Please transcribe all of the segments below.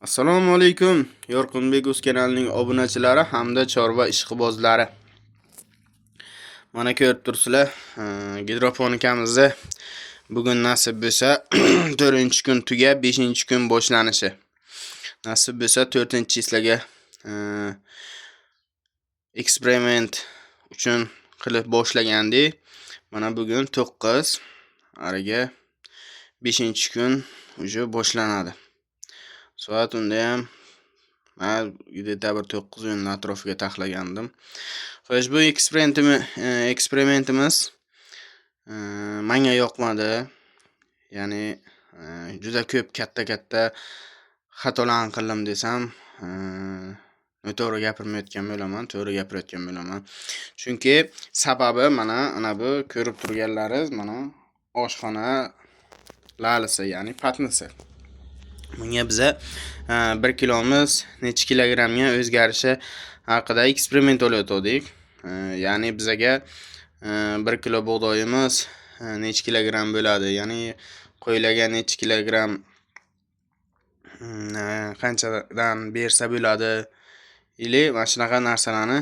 Assalomu alaykum, Yorqinbek o'z kanalining obunachilari hamda chorva ishqibozlari. Mana ko'rib turibsizlar, gidroponikamizda bugun nasib bo'lsa 4-kun tugab, 5-kun boshlanishi. Nasib bo'lsa 4-sizlarga eksperiment uchun qilib boshlagandik. Mana bugun 9, ariga 5-kun уже boshlanadi. Soat unda ham man где-то bir 9 atrofiga taxlagandim. Xo'sh, bu eksperimentimiz menga yoqmadi. Ya'ni juda ko'p katta-katta xatolarni qildim desam, noto'g'ri gapirmayotgan bo'laman, to'g'ri gapirayotgan bo'laman. Chunki sababi mana bu ko'rib turganlaringiz mana oshxona lalisi, ya'ni patnisi. Bunga biza 1 kilomiz necha kilogrammga o'zgarishi haqida eksperiment olayotgandik. Ya'ni bizaga 1 kilo bug'doyimiz necha kilogramm bo'ladi, ya'ni qo'ylarga necha kilogramm qanchadan bersa bo'ladi, или mana shunaqa narsalarni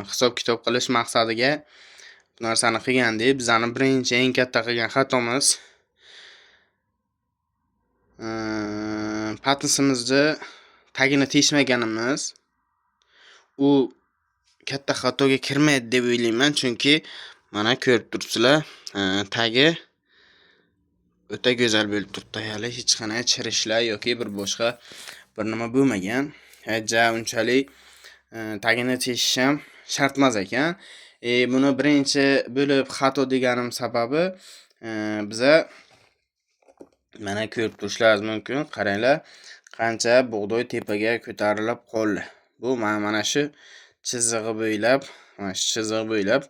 hisob-kitob qilish maqsadiga bu narsani qilgandik. Bizani birinchi eng katta qilgan xatomiz patnisimizni tagini teshmaganimiz. U katta xatoga kirmaydi deb o'ylayman, chunki mana ko'rib turibsizlar, tagi o'ta go'zal bo'lib turibdi. Hali hech qanday chirishlar yoki bir boshqa bir nima bo'lmagan. Ja unchalik tagini teshish ham shart emas ekan. Buni birinchi bo'lib xato deganim sababi biza mana ko'rib turishlaringiz mumkin. Qaranglar, qancha bug'doy tepaga ko'tarilib qoldi. Bu mana shu chizig'i bo'ylab, mana shu chizig'i bo'ylab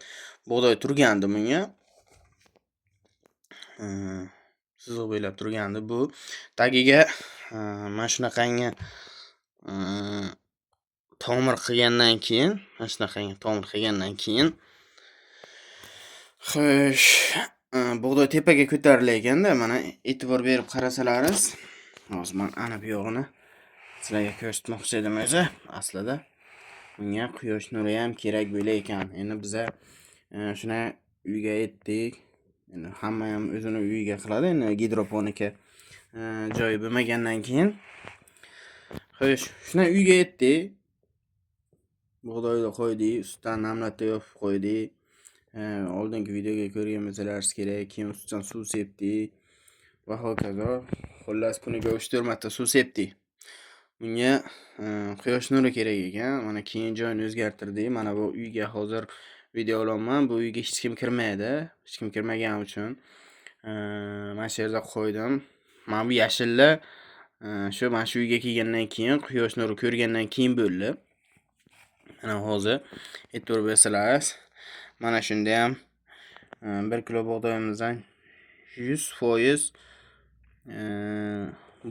bug'doy turgandi bunga. Chizig'i bo'ylab turgandi bu. Tagiga mana shunaqangi tomir qilgandan keyin, mana shunaqangi tomir qilgandan keyin, xo'sh, bug'doy tepaga ko'tarilar ekanda, mana e'tibor berib qarasalaringiz, hozir man ana bu yog'ini sizlarga ko'rsatmoqchi edim o'zi. Aslida bunga quyosh nuri ham kerak bo'lar ekan. Endi biza shuni uyga etdik. Endi hamma ham o'zini uyiga qiladi, endi gidroponika joyi bo'lmagandan keyin. Xo'sh, shuni uyga etdik. Bug'doyni qo'ydik, ustidan namlatda yopib qo'ydik. Oldingi videoga ko'rgan bo'lsalaringiz kerak. Keyin ustidan suv sepdik va hokazo. Xullas, kuniga 3-4 marta suv sepdik. Bunga quyosh nuri kerak ekan. Mana keyin joyini o'zgartirdik. Mana bu uyga hozir video olaman. Bu uyga hech kim kirmaydi. Hech kim kirmagani uchun mana shu yerda qo'ydim. Mana bu yashillar shu mana shu uyga kelgandan keyin, quyosh nuri ko'rgandan keyin bo'ldi. Mana hozir e'tibor bersalar, mana shunda ham 1 kilo bug'doyimizdan 100%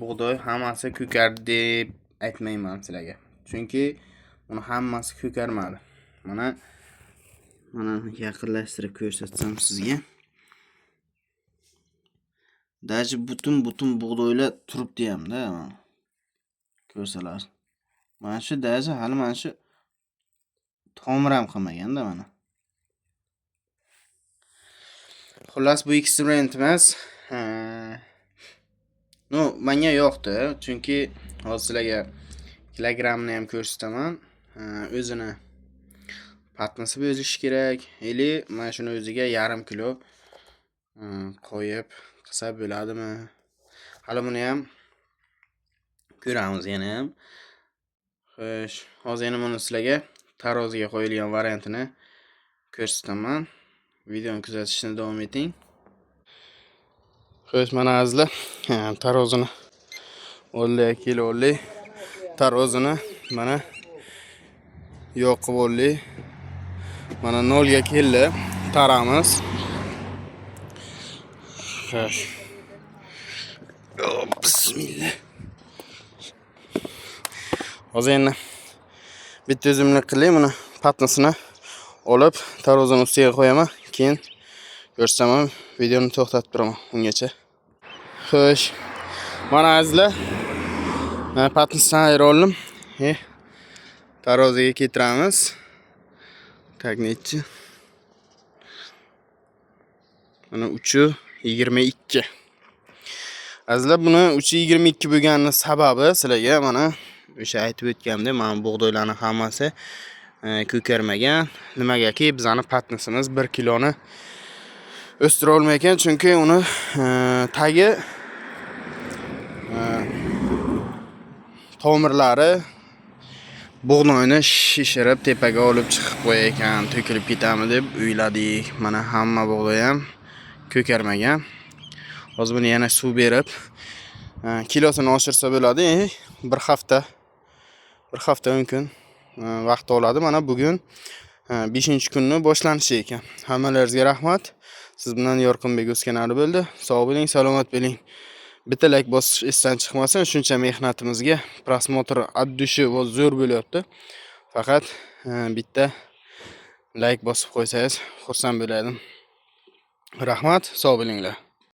bug'doy hammasi ko'kardi deb aytmayman sizlarga. Chunki uni hammasi ko'karmadi. Mana yaqinlashtirib ko'rsatsam sizga. Даже butun bug'doylar turibdi hamda. Ko'rsalar. Mana shu даже hali mana shu tomir ham qilmaganda mana. Xullas, bu eksperiment emas. No, menga yoqdi, chunki hozir sizlarga kilogrammni ham ko'rsataman. O'zini patnisi bo'lishi kerak, или mana shuni o'ziga yarim kilo qo'yib qilsa bo'ladimi? Hali buni ham ko'ramiz yana ham. Xo'sh, hozir yana buni sizlarga taroziga qo'yilgan variantini ko'rsataman. Videoni kuzatishni davom eting. Xo'sh, mana azizlar, tarozini oldik, kelib oldik. Tarozini mana yoqib oldik. Mana 0 ga keldi taramiz. Xo'sh. Bismillah. Hozir endi bitta o'zimni qilay, buni patnisini olib tarozini ustiga qo'yaman, keyin ko'rsataman, videoni to'xtatib turaman ungacha. Xo'sh, mana azizlar, Mana patnisdan ayira oldim. Taroziga keltiramiz. Так, nechi? Mana 3,22. Azizlar, buni 3,22 bo'lganini sababi sizlarga mana o'sha aytib o'tganimdek, mana bug'doylarni hammasi ko'karmagan. Nimagaki bizani patnisimiz 1 kiloni o'stira olmaykan, chunki uni tagi tomirlari bug'doyni shishirib tepaga olib chiqib qo'yar, to'kilib ketami deb o'yladik. Mana hamma bug'doy ham ko'karmagan. Hozir buni yana suv berib, kilosini oshirsa bo'ladi. Bir hafta, bir hafta 10 kun vaqt oladi. Mana bugun 5-kunni boshlanishi ekan. Hammalaringizga rahmat. Siz bilan Yorqinbek O'skanali bo'ldi. Sog' bo'ling, salomat bo'ling. Bitta layk bosish esdan chiqmasin. Shuncha mehnatimizga просмотр от души va zo'r bo'lyapti. Faqat bitta layk bosib qo'ysangiz, xursand bo'lardim. Rahmat, sog' bo'linglar.